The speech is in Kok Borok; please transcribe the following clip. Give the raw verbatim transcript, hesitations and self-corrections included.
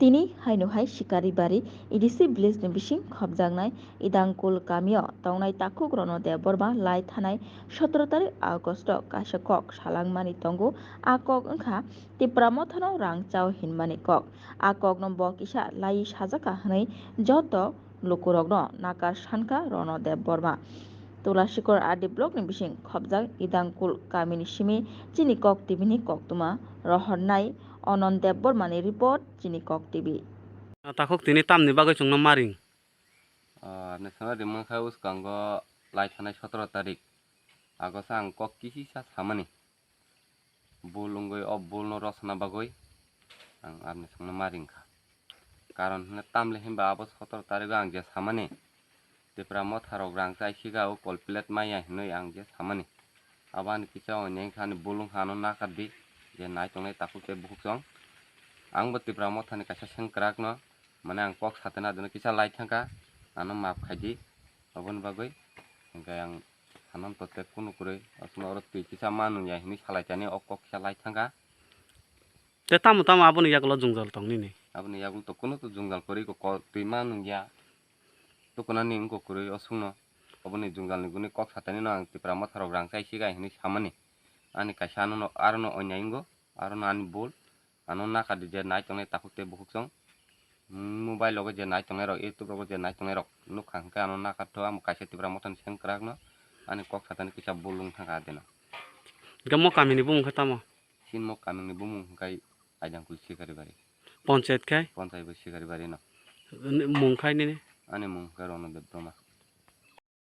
Tini haino hai Sikaribari A D C village ni bising khopjaknai Idangkul kamio tongnai takhuk Rono Debbarma lai thanai sotoro tarik August o kaisa kok salangmani tongo. A kok wngkha Tipra Mothano rang chao hinmani kok. A kokno bo kisa laiwi sajaka hwnwi joto lukurokno nakar sankha Rono Debbarma. Tulasikor R D block ni bising khopjak Idangkul kamini simi chini kok tibini koktwma rohornai Onon Debbarmani report, chini kok T V. Takhuk tini tamni bagwi chwngno maring? Ah, nesano rimang kha uskango lai thanai sotoro tarik. Agosa ang kok kisisa samani. Bul wngwi o bulno rosna bagwi ang arni songno maring kha. Karon hwnwi tamle hinba abo sotoro tarigo ang je samani. Tipra motharok rang chai siga o kol plate maya hinwi ang je samani. Abo ani kisa oineng kha ani bul wngkha ano nakar di je nai tongnai takhuk tei bukhuk chwng. Ang bo Tipra mothani kaisa sengkrak no mane ang kok satena dino kisa lai thangkha ano maaf khai di oboni bagwi hingke ang sanan to tek kunu kwrwi aswkno oro twi kisa ma nungya hinwi salai chani o kok kisa lai thangkha. Te tamo tamo aboni yagulo jwngjal tong nini? Aboni yagulo to kunu to jwngjal kwrwi ko ko twi ma nungya. Tukunani wngkha kwrwi o sungno. Oboni jwngjalni gwnwi kok satani no ang Tipra motharok rang chai siga hinwi samani. Ani kaisa ano no, aro no onyai wngo, aro no ani bul. Ano nakar di je nai tongnai takhuk tei bukhuk chwng. Mobile logo je nai tongnai rok, YouTube rogo je nai tongnai rok nukha hwnkhe ano nakar tho, amo kaisa Tipra mothani sengkrak no ani kok satani kisa bul wng thangkha adino. Hwnkhe mo kamini bumung khe tamo? Chini mo kamini bumung hwnkhe Aidangkul Sikaribari. Ponchayat khai? Ponchayat bo Sikaribari no. Mung khai nini? Ani mung hwnkhe Rono Debbarma.